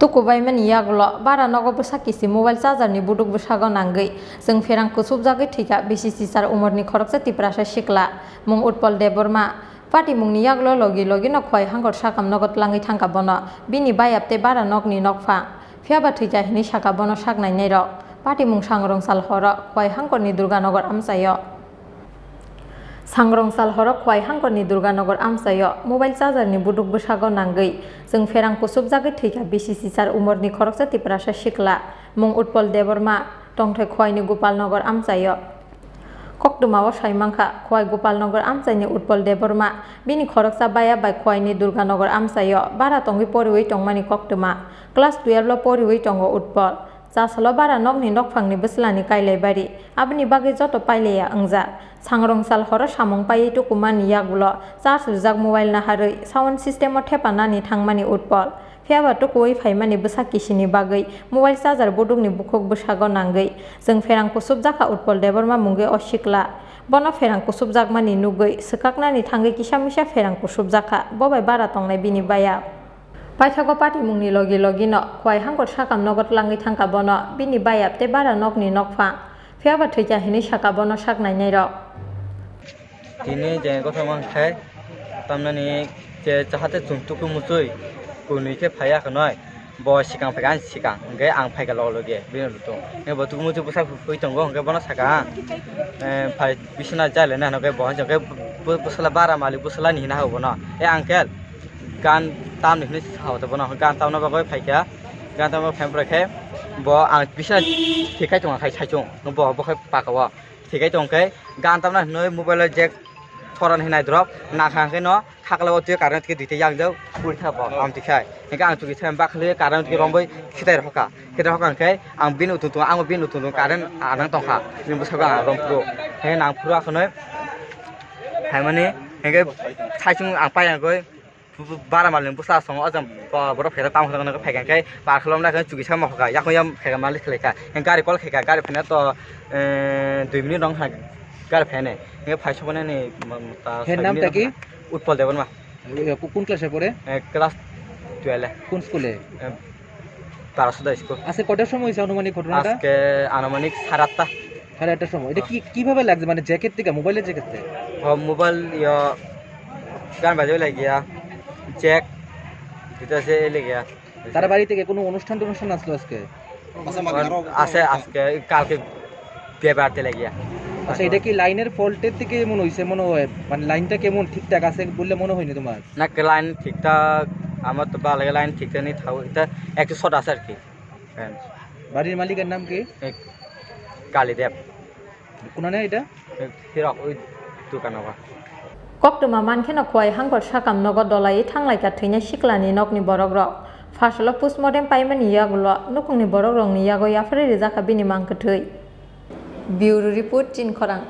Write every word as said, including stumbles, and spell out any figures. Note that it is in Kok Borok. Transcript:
Tukubaimani yagulo bara nogo bwsa kisi mobile charger ni buduk bwsago nangwi chwng pherang kusubjagwi thwikha bisi sisar umorni khoroksa Tiprasa sikla mung Utpol Debbarma. Patimungni yagulo logi logi no Khowai Hangkor sakam nogo twlangwi thangkha bono bini bayap tei bara nokni nokphang. Phiyaba thwikha hinwi sakha bono sak nainai rok. Patimung sangrong sal horo Khowai Hangkorni Durganagar amchaio. Sangrong sal horo Khowai Hangkorni Durganagar amchaio mobile charger ni buduk bwsago nangwi chwng pherang kusubjagwi thwikha bisi sisar umorni khoroksa Tiprasa sikla mung Utpol Debbarma tongthai Khowaini Gopalnagar amchaio. Koktwmao sai mankha, Khowai Gopalnagar amchaini Utpol Debbarma bini khoroksa baya bai Khowaini Durganagar amchaio bara tongwi poriwi tongmani koktwma. Class twelve lo poriwi tongo Utpol. Chasalo bara nokni nokphangni bwslani kailai bari, aboni bagwi joto pailaiya wngjak. Sangrong sal horo samung paiwi tukumani yagulo charge rwjak mobile naharwi sound system o thepanani thangmani Utpol. Phiyaba tukuwi phaimani bwsa kisini bagwi mobile charger budukni bukhuk bwsago nangwi chwng pherang kusubjakha Utpol Debbarma mungwi o sikla. Bono pherang kusubjakmani nugwi swkaknani thangwi kisa misa pherang kusubjakha, bo bai bara tongnai bini baya. Paithago patimungni logi logi no Khowai Hangkor sakam nogo twlangwi thangkha bono bini bayap tei bara nokni nokphang. Phiyaba thwikha hinwi sakha bono sak nainai rok. Tini je kothoma khai tamnani je chahate chwng tuku muchwi kunui khe phaiya khnoi bo sikang phaikha ang sikang hwnkhe ang phaikha loge loge bini lutung hwnkhe bo tuku muchwi bwsa phui tongo hwnkhe bono sakha ang phai bisina jai laina hwnkhe bo hwnkhe bwsala bara malik bwsala ni hina hwbo no e uncle gan tamni hwnwi sa hwtwi bono gan tamna bagwi phaikha gan tamna bagwi phai khe bo ang bisina thikai tongo khai saichung bo bo khai paka o. Thikai tong khe gan tamna hinwi mobile o jack thoran hinwi naidrop nakha hwnkhe no khaklao twi current twi duita yakjak uri kha bo am twi khai hwnkhe ang chukisa bakhli current twi romwi khitai rokha khitai rokha hwnkhe ang bini utung tung ang bini utung tung current anang tongkha bini bwskango ang rom phuru hwnkhe nang phuru akhwnwi phaimani hwnkhe saichung ang paiya hwnkhe. Bara malni bwsa songo o jang borok phaikha tamo hwnwi phaikha hwnkhe par khulumna khe chukisa mohor kha yakung yang phaikha malik khlai kha gari call khaikha gari phaina to dui minute rok gari phainai hwnkhe phai soknani. Her naam kya ki? Utpol Debbarma. Ye, ko-, কোন ক্লাসে পড়ে? Class twelve. কোন স্কুলে? Tarasuda school. আজকে কটার সময় হয়েছে আনুমানিক ঘটনাটা? আজকে আনুমানিক সাড়ে আটটা। সাড়ে আটটার সময়। এটা কি, কিভাবে লাগছে? মানে জ্যাকেট থেকে, মোবাইলের জ্যাকেট থেকে? ও, মোবাইল, ইয়া, গান বাজাবে লাগিয়া, জ্যাক, দুটো আছে, এই লাগিয়া। তার বাড়ি থেকে কোনো অনুষ্ঠান টনুষ্ঠান আসলো আজকে? আছে আজকে, কালকে বিয়ে বাড়িতে লাগিয়া। আচ্ছা, এটা কি লাইনের ফল্টের থেকে মনে হয়েছে? মনে হয়, মানে লাইনটা কেমন ঠিকঠাক আছে বললে মনে হয়নি তোমার? না, লাইন ঠিকঠাক, আমার তো ভালো লাগে, লাইন ঠিকঠাক নেই, থাকো, এটা একটু শর্ট আছে আর কি। হ্যাঁ। বাড়ির মালিকের নাম কি? এ, কালীদেব। কোনানে এটা? এ, ফিরক, ওই দোকান আবার। Koktwma mankheno Khowai Hangkor sakam nogo dolaiwi thanglaikha thwinai siklani nokni borokrok. Phasalo postmortem paimani yagulo nukhungni borokrokni yago yapharwi rijakha bini mang kwthwi. Bureau Report, Chinkhorang.